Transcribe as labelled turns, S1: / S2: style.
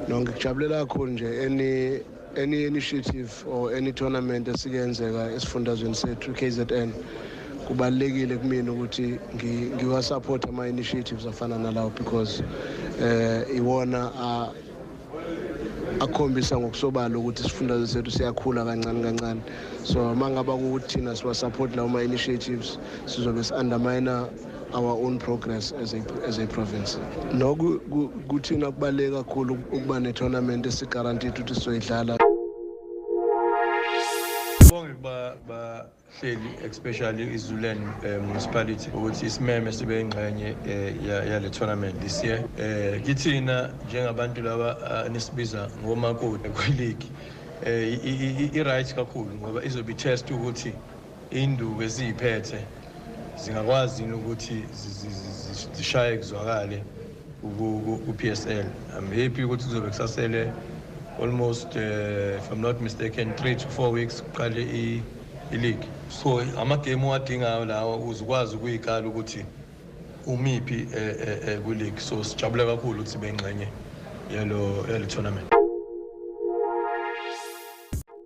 S1: No, ngikujabulela kakhulu nje any initiative or any tournament esikenzeka esifundazweni sethu KZN. Kubalulekile kumina ukuthi ngiwa-support ama-initiatives afana nalawo because iwona akhombisa ngokusobala ukuthi isifundazwe sethu siyakhula kancane kancane. So uma ngaba ukuthi thina siwa-support lawo ma-initiatives, sizobe si-undermine our own progress as a province. Noku kuthina kubaluleke kakhulu ukuba ne-tournament esi-guaranteed ukuthi sizoyidlala.
S2: Bonke bahleli, especially iZululand Municipality, ukuthi isimeme sibe ingxenye yale tournament this year. Kithina njengabantu laba nisibiza ngomakoti kwi-league, i-right kakhulu ngoba izobe test ukuthi induku esiyiphethe zingakwazi yini ukuthi zishaye kuzwakale ku-PSL. I'm happy ukuthi kuzobe kusasele almost, if I'm not mistaken, 3 to 4 weeks kuqale i-league, so amagame owadingayo lawa ukuze ukwazi ukuyikala ukuthi umiphi kwi-league. So sijabule kakhulu ukuthi sibe ingxenye yalo tournament.